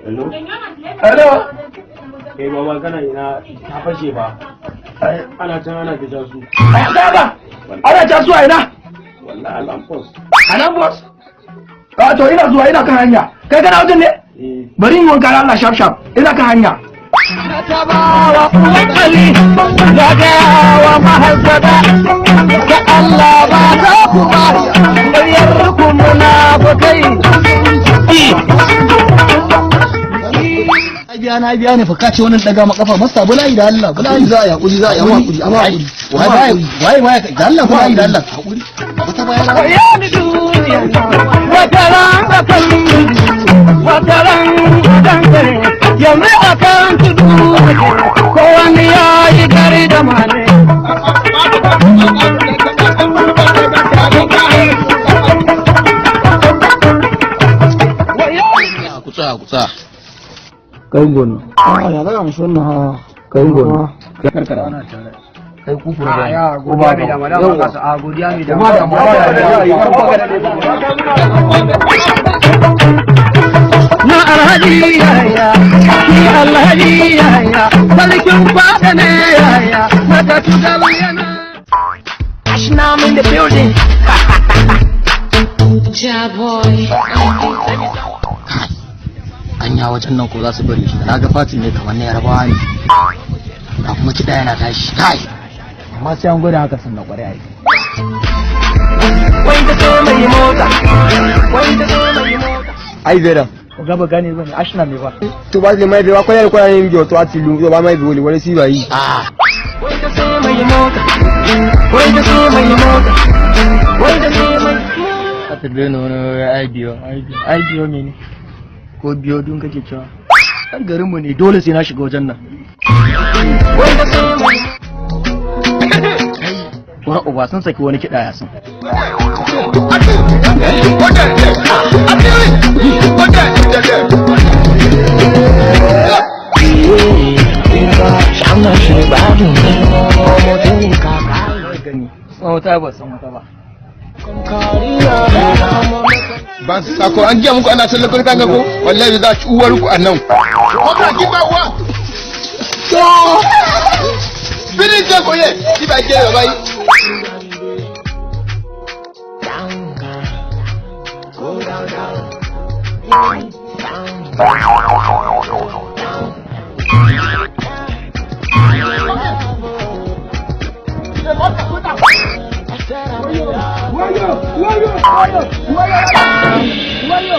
Hello? Hello? Eh baba kana ina ta fashe ba. Ana can ana ta jasu. Baba! Ana jasu a ina? Wallahi Alampos. Alampos? A to ina zuwa ina kan hanya. Kai kana wajen ne? Bari in wanka Allah sharp sharp. Ina kan hanya. Na tabawa uwakali ya gaya wa mahazzada ga Allah ba za ku ba ƙaryar ku munafukai. Ai na biya ne fa ka ce wannan daga makafa masa bulayi da Allah bulayi za a yakuri za a yi hakuri amma hakuri waye waye da Allah bulayi da Allah hakuri wata bayan wataran akan wataran dangare yanzu akan tudu ko wani ya yi gari da mane. Kutsa kutsa kai gona a ya daga musu wannan ha kai gona karkara kai kufura da ya godiya mai dama dama kasa a godiya mai dama na alhaji yaya ni alhaji yaya sarkin fada ne yaya mata tugal yana Ashnam in the building. Ja boy. Anya wajen nan ko za su bari shi na ga fatin ne kamar na Yarbawa ne ga kuma kiɗa yana tashi kai amma sai an gwada haka sannan ƙwarai ai wai ta so mai mota wai ta so mai mota ai zera ọ̀gá bọ̀gá ni bane Arsenal ne ba. Tó bá ti lè máa ibi wa kọ́lẹ́ kọ́lá ní ibi ọ̀tọ̀ àti ìlú tó bá máa ibi olè wọlé sí ìgbà yìí. wai ta so mai mota wai ta so mai mota wai ta so mai aka daina wani IBO IBO ne ko biyo dun kake cewa dan garin mu ne dole sai na shiga wajen nan wai ta so mai wani uba sun saki wani kiɗa ya san wata ba san wata ba. Ban sako an giya muku ana sallar kan ko wallahi za ci uwar ku annan. Wata ki ba uwa. To. Bini je ko ye, ki ba je ba yi. Wayo! Wayo! Wayo! Wayo!